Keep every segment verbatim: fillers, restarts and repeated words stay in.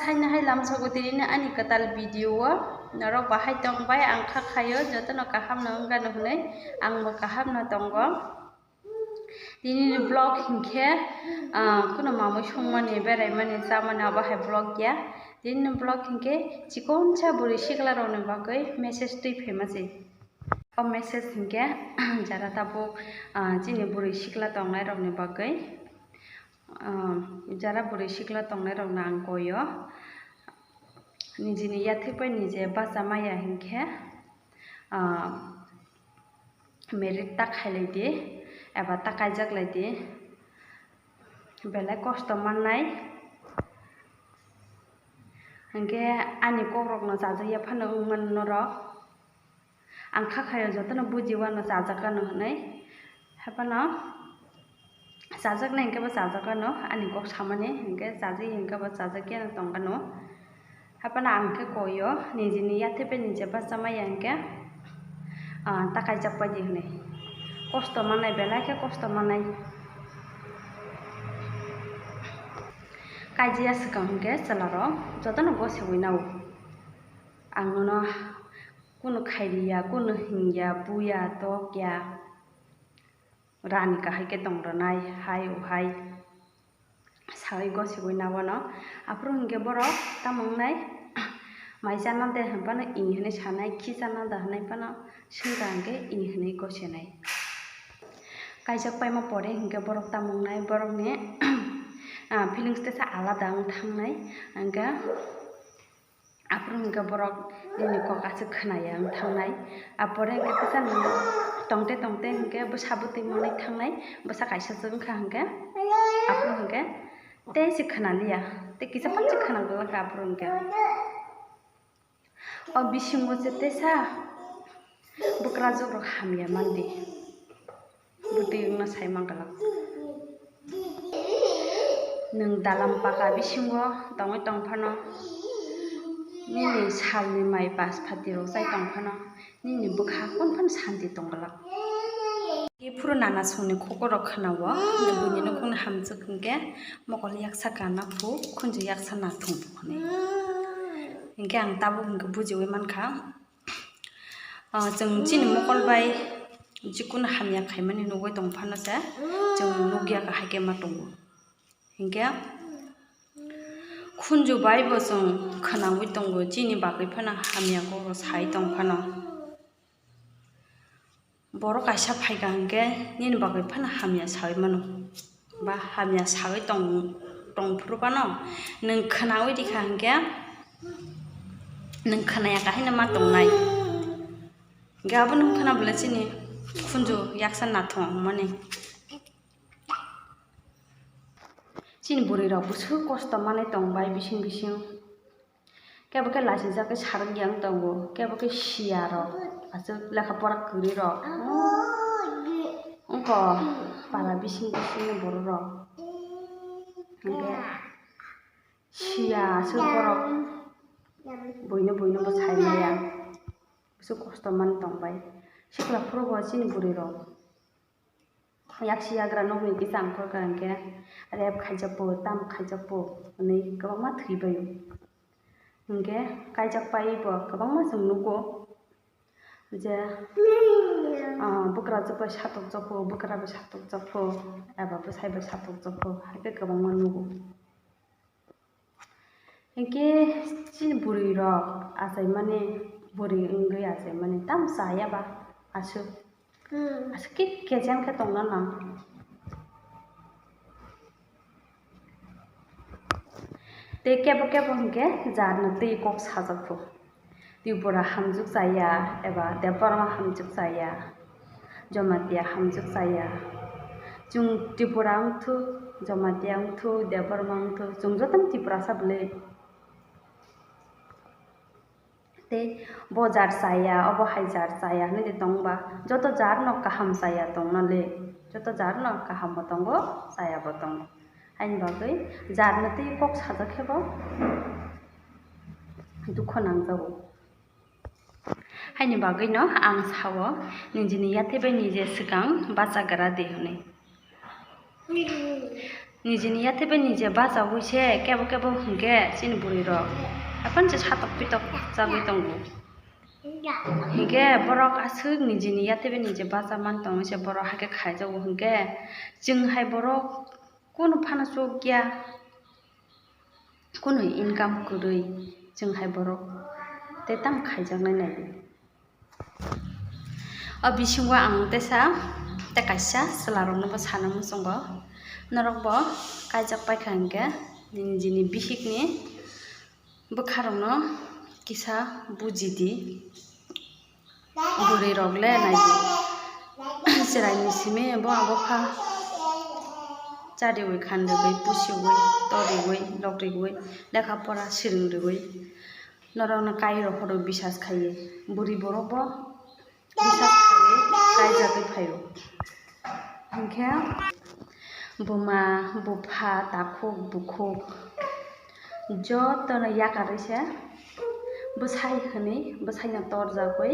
Haino hai lamsogo tinini ani kwtal video o norok bahai tongbai, ang kha khaio jotono kaham no wngkha no hwnwi, ang bo kaham no tongo. Tinini vlog hinkhe, ah, kuno mamui songmani, beraimani, chamani abo hai vlog ya. Tinini vlog hinkhe chikonsa bwrwi sikla rokni bagwi message twi phaima se. O message hinkhe jara tabuk, ah, chini bwrwi sikla tongnai rokni bagwi. Ah, jara bwrwi sikla tongnai rokno ang koio, nijini yathek bai nije bacha maya hinkhe, ah, married ta khailai di eba ta kaijak lai di, belai kosto mannai. Hinkhe ani kokrokno chajakya phano wngmano norok. Ang kha khaio jotono bujiwano chajakano hwnwi. Haphano chajaknai hinkhe bo chajakano, ani kok samani hinkhe chajak hinkhe bo chajakyano tongkano. Haphano ang khe koio, nijini yathek bai nije bacha maya hinkhe, ah, ta kaijak pai di hwnwi. Kosto mannai, belai khe kosto mannai. Kaijaya swkang hinkhe chwlarok jotono gosiwi nao. Ang nono kunu khairiya, kunu hinya, buya, tokya, rani kahai khe tong rwnai, hai o hai sawi gosiwi nabo no. Aphuru hinkhe borok tamo wngnai, mai chana de hwn phano i hwnwi sanai, khi chana da hwnwi phano swngkha hinkhe i hwnwi gosinai. Kaijak paima pore hinkhe borok tamo wngnai, borokni, ah, feelings tesa alada wng thangnai, hinkhe. Aphuru hinkhe borok nini kok aswk khwnaya wng thangnai. Apore hinkhe kisa nwng tongte tongte hinkhe bwsa bwtwi manwi thangnai, bwsa kaisa se wngkha hinkhe. Aphuru hinkhe tei se khwnaliya, tei kisa phano se khwnagwlakha aphuru hinkhe. O bisingo se tesa bwkrajwk rok hamya mandi. Bwtwi wngno sai mankha. Nwng dalam paka bisingo tongwi tong phano, nini salni mai bas phati rok chai tong phano, nini bwkha hakon phano santi tong glak. Phuru nana songni khobor rok khwnao, buini nukhungni hamjwk hinkhe mokol yaksa kana phu, khunju yaksa nathung phu hwnwi. Hinkhe ang tabuk hinkhe bujiwi mankha. Ah, chwng chini mokol bai jikunu hamya khaimani nugwi tong phano se, chwng nukya kahai khe ma tongo. Hinkhe khunju bai bo chwng khwnawi tongo, chini bagwi phano hamya kok sai tong phano. Borok kaisa phaikha hinkhe nini bagwi phano hamya sawi mano. Ba hamya sawi tong, tong phuru phano nwng khwnawi rikha hinkhe nwng khwnaya kahaino ma tongnai. Hinkhe abono wngkha na bwle chini khunju yaksa nathung wngmani. Chini bwrwi rok bwswk kosto manwi tongbai bising bising. Kebo khe lachijak khe sarwk yang tongo, kebo khe siya rok aswk lekha pora kwrwi rok wngkha para bising bising ni borok rok. Hinkhe siya aswk borok buino buino bwsai maya, bwswk kosto man tongbai sikla phuru bo chini bwrwi rok. Yaksi yagra nokni kisa ang kok kha hinkhe rep khaijak po, tam khaijak po hwnwi kwbangma thwibaio. Hinkhe kaijak pai bo kwbangma chwng nugo je, ah, bwkrajwk bai satokjak po, bwkra bai satokjak po, eba bwsai bai satokjak po, haikhe kwbangma nugo. Hinkhe chini bwrwi rok achaimani, bwrwi wngwi achaimani tamo chaya ba aswk. Hmm. Aswk khe kechen khe tongna nang. Tei kebo kebo hinkhe jarno twi kok sajak phu. Tripura hamjwk chaya eba Debbarma hamjwk chaya, Jamatia hamjwk chaya. Chwng Tripura wngthu, Jamatia wngthu, Debbarma wngthu, chwng jotono Tripurasa bwle. Tei bo jar chaya, obo hai jar chaya hinwi de tongba, joto jarno kaham chaya tongna le, joto jarno kaham bo tongo, chaya bo tongo. Haini bagwi jarno twi kok sajak khe bo dukho nangjago. Haini bagwi no ang sao, nijini yathai bai nije swkang bachagra di hwnwi. Nijini yathai bai nije bachaui se kebo kebo hinkhe chini bwrwi rok haphano se satok pitok chagwi tongo. Hinkhe borok aswk nijini yathai bai nije bacha man tongwi se borok haikhe khaijago hinkhe chwng hai borok kunu phano chukya, kunu income kwrwi chwng hai borok tei tamo khaijaknai naiwi. O bisingo ang teisa tei kaisa chwlarokno bo sana muchungo, norok bo kaijak paikha hinkhe nini jini bihikni bwkharokno kisa bujidi. Bwrwirok le naidi chwraini simi bo abo kha chariui khanriui pusiui toriui lokriui lekha pora swrwngriui. Norokno kairok phano bisas khaiwi bwrwi borok bo bisas khaiwi kaijagwi phaio. Hinkhe buma, bupha, takhuk, bukhuk jotono yakarwi se bwsai hwnwi bwsaino torjagwi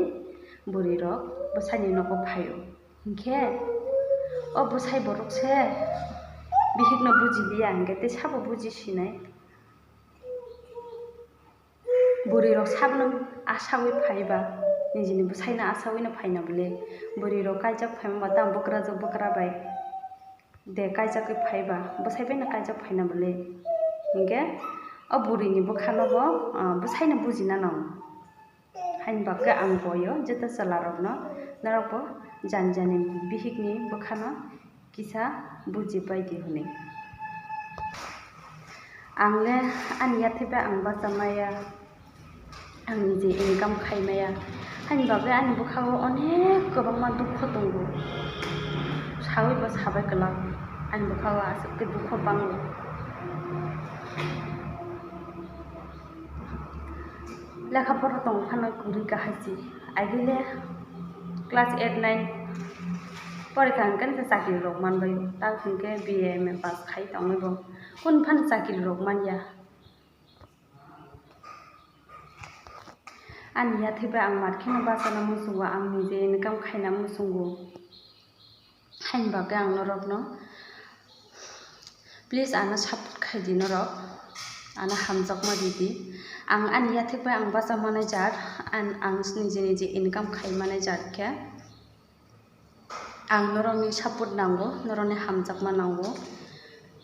bwrwirok bwsaini nogo phaio. Hinkhe o bwsai borok se bihikno bujiliya hinkhe tei sabo bujisinai. Bwrwirok sabono asaui phaiba, nijini bwsaino asaui no phaina bwle. Bwrwirok kaijak phaima ba tamo bwkrajwk bwkra bai de kaijagwi phaiba, bwsai bai no kaijak phaina bwle. Hinkhe o bwrwini bwkhano bo, ah, bwsaino bujina nango. Haini bagwi ang boyo joto chwlarokno, norok bo jani jani bihikni bwkhano kisa buji pai di hwnwi. Ang le ani yathai bai ang bacha maya, ang nije income khai maya, haini bagwi ani bwkha o onek kwbangma dukho tongo, saui bo sabai kwlak, ani bwkha o aswk khe dukho bango. Lekha pora tong phano kwrwi kahai se. Agile class eight, nine porikha hwnkhe chakri rok manbai o. Tak hwnkhe B A, M A pass khai tongwi bo. Kunu phano chakri rok manya. Ani yathai bai ang mat kheno bachana muchungo, ang nije income khaina muchungo. Haini bagwi ang norokno please ano support khai di norok, ano hamjakma ridi. Ang ani yathai bai ang bacha manai jar, ang, ang nije nije income khai manai jar khe ang norokni support nango, norokni hamjakma nango.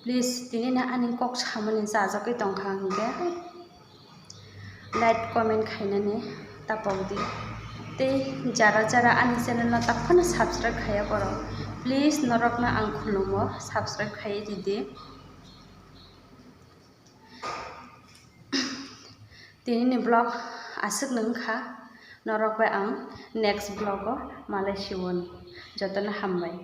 Please, tini no ani kok samani chajagwi tongkha hwnkhe like, comment khainani tapok di. Tei jara jara ani channel no taphano subscribe khaiya borok, please norokno ang khulumo, subscribe khaiwi ridi. Tinini vlog aswkno wngkha, norok bai ang next vlog o malai siwon. Jotono hambai.